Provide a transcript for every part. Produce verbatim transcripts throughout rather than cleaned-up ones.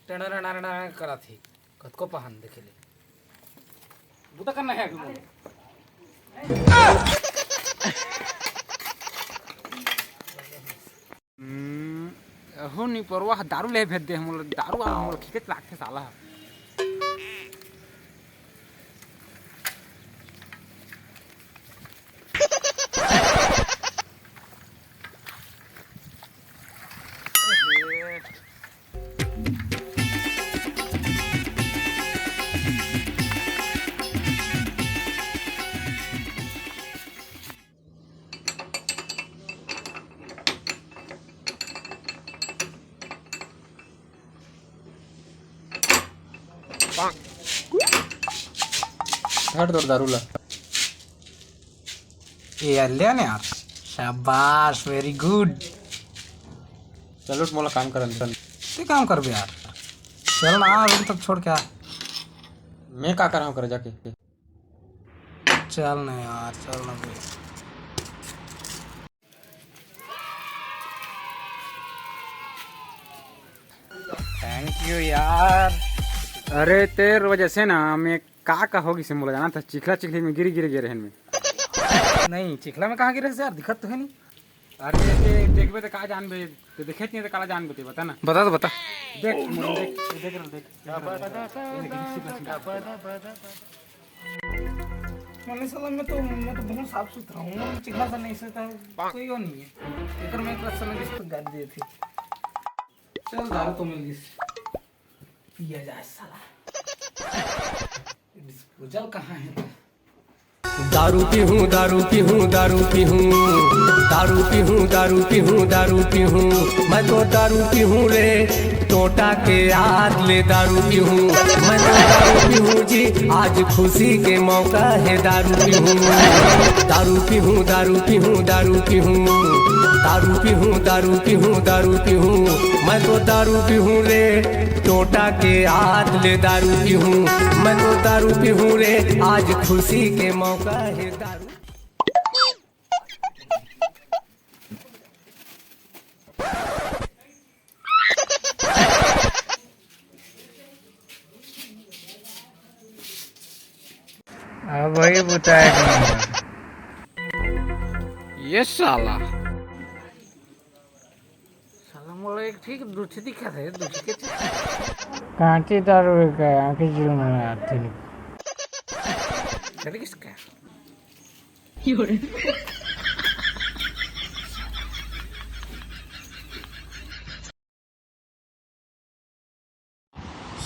टणा टणा टणा करत हे। कतको पहन देखे ले। बूता करना है अभी मोला। हम्म, अहो निपोरवा ह दारू ले भेज दे, मोला दारू वाला मोला खींचत लागथे साला ह। हट तोर दारू ला। ए यार, ले आने यार। शाबाश, very good। चल उठ, मोला काम करन दे। ते काम करबे यार। चल ना, room तक छोड़ के आ। मैं का करहूँ करे जाके? चल ना यार, चल ना बे। Thank you यार। अरे तेर वजह से ना मैं का का हो गिसे मोला जाना था, चिखला चिखली में गिरी गिरी गिरे हन में। नहीं, चिखला में कहाँ गिरे यार, दिखत तो है नहीं। अरे ते देखबे तो का जानबे, ते देखे नहीं तो काला जानबे, ते बता ना। बता तो बता। देख, देख, देख, देख, देख। मने साला मैं तो, मैं तो बहुत साफ सुथरा हूँ, चिखला सा नहीं से तो कोई वो नहीं है। एकर मैं एक बार समझ इसको गाद दिए थे। चल दारू तो मिल गई, पिया जाए साला। डिस्पोजल कहाँ है? दारू पीहूँ, दारू पीहूँ, दारू पीहूँ, दारू पीहूँ, दारू पीहूँ, दारू पीहूँ, मैं तो दारू पीहूँ रे, टोटा के याद ले दारू पीहूँ, मैं तो दारू पीहूँ जी, आज खुशी के मौका है दारू पीहूँ, दारू पीहूँ, दारू पीहूँ, दारू पीहूँ, दारू पीहूँ, दारू पीहूँ, दारू पीहूँ, मैं तो दारू पीहूँ रे, टोटा के याद ले दारू पीहूँ, मैं तो दारू पीहूँ रे, आज खुशी के मौका है दारू। अब वही बुता एक नंबर। ये साला। साला मोला एक ठीक दू ठी दिखत हे, दू ठी के ठीक। कांची दारू के आंखी जुल में आथे। चल किसका?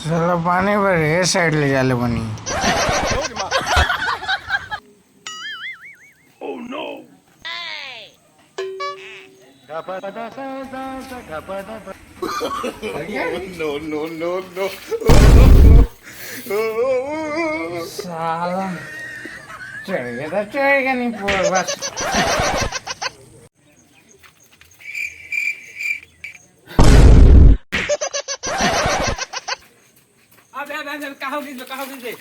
साला पानी भर ए side ले जाले बनी। No, no, no, no। साला चढ़ गया था, चढ़ गया नहीं पूरा बस। अबे, अबे, अबे, का हो गइस बे, का हो गइस बे?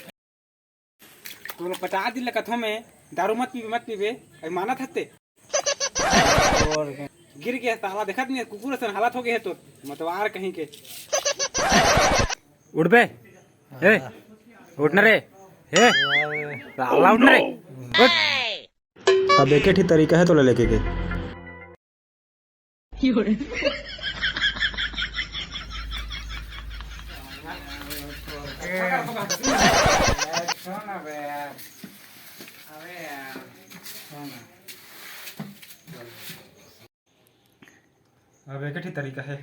तोला पचास दिन ले कथों में, दारू मत पीबे, मत पीबे, अभी मानत हस ते। गिर गया साला, देखत नहीं, कुकुर असन हालत हो गए है तो, मतवार कहीं के। उठ बे, ए, उठ ना रे, ए, साला उठ ना रे, उठ। अब एके ठी तरीका हे तोला लेके के। अब एके ठी तरीका हे।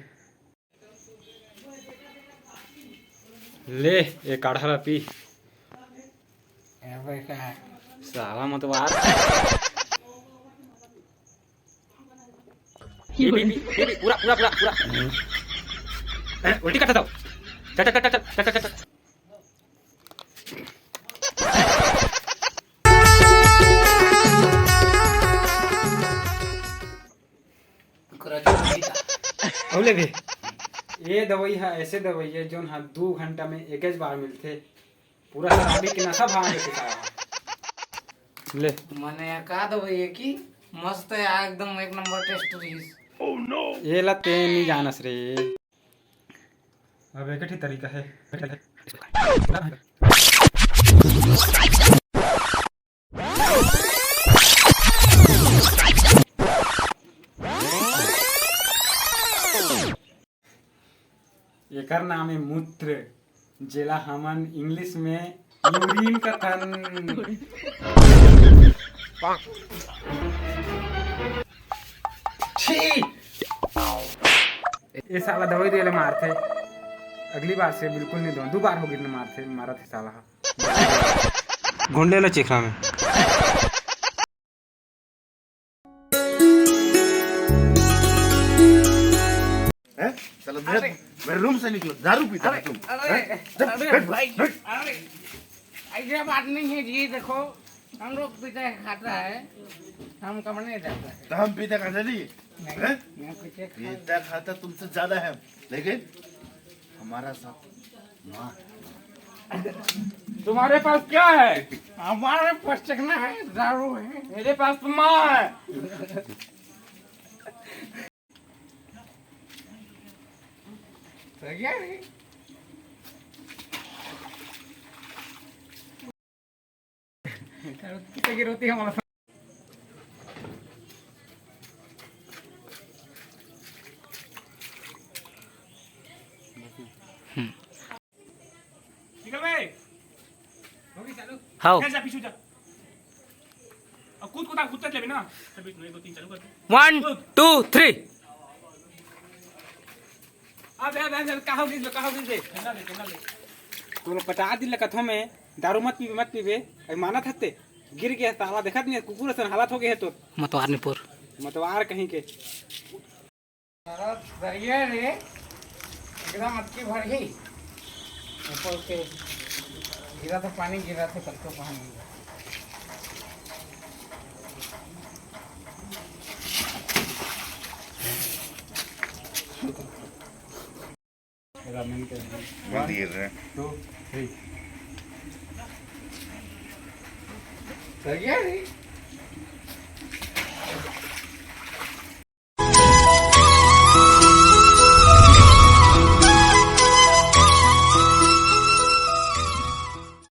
ले, ए काढ़ा ला पी। ए भाई का? साला मतवार। पी, पी, पी, पी, पी, पूरा, पूरा, पूरा, पूरा। उल्टी करता था। चल, चल, चल, चल, चल, चल, चल। अउ ले बे, ये दवाई ह ऐसे दवाई हे, जोन ह दू घंटा में एकेच बार मिलथे। पूरा शराबी के नशा भांग के सारा। ले। मने का दवाई हे कि मस्त हे, एकदम एक नंबर taste रहिस। ये ला ते नहीं जानस रे। अब एक ही तरीका है। एकर नाम है मूत्र, जेला हमन इंग्लिश में यूरिन कथन। छी! ए साला दवाई दे ले मारथे। अगली बार से बिल्कुल नहीं दो, दो बार हो गिरने मारथे, मारत हे साला। घुंडे ला चीखना में। हैं? चलो मेरे, मेरे रूम से निकलो, दारू पीता है तुम। अरे, हैं? अरे भाई, अरे, ऐसा बात नहीं है जी। देखो, हम लोग पीते खाता है, हम कम नहीं जाता है। तो हम पीते खाता नहीं? नहीं, हैं? मैं पीते खाता। पीता खाता तुमसे ज्यादा है, लेकिन हमारा साथ माँ। तुम्हारे पास क्या है? हमारे पास चखना है, दारू है। मेरे पास तो माँ है। तो क्या है? रोती हमारा। निकल बे। हाव। जा, जा, पीछे जा। अब कूद, कूद, कूद लेबे ना। चल, बीच में एक, दो, तीन, चालू कर। One, two, three। अब, अब, अब, अब, कहाँ गिर गए, कहाँ गिर गए? ठंडा ले, ठंडा ले। तोला पचास दिन ले कथों में, दारू मत पीबे, मत पीबे। अभी माना था ते, गिर गया, ताला देखत नहीं, कुकुर असन हालत हो गए है तो। मतवार निपुर। मतवार कहीं के। सारा दरिया रे, एकदम अटकी भर ही। ऊपर से गिरा था, पानी गिरा था, तब तो पानी गिरा। मंदिर। Two, three। दरिया रे।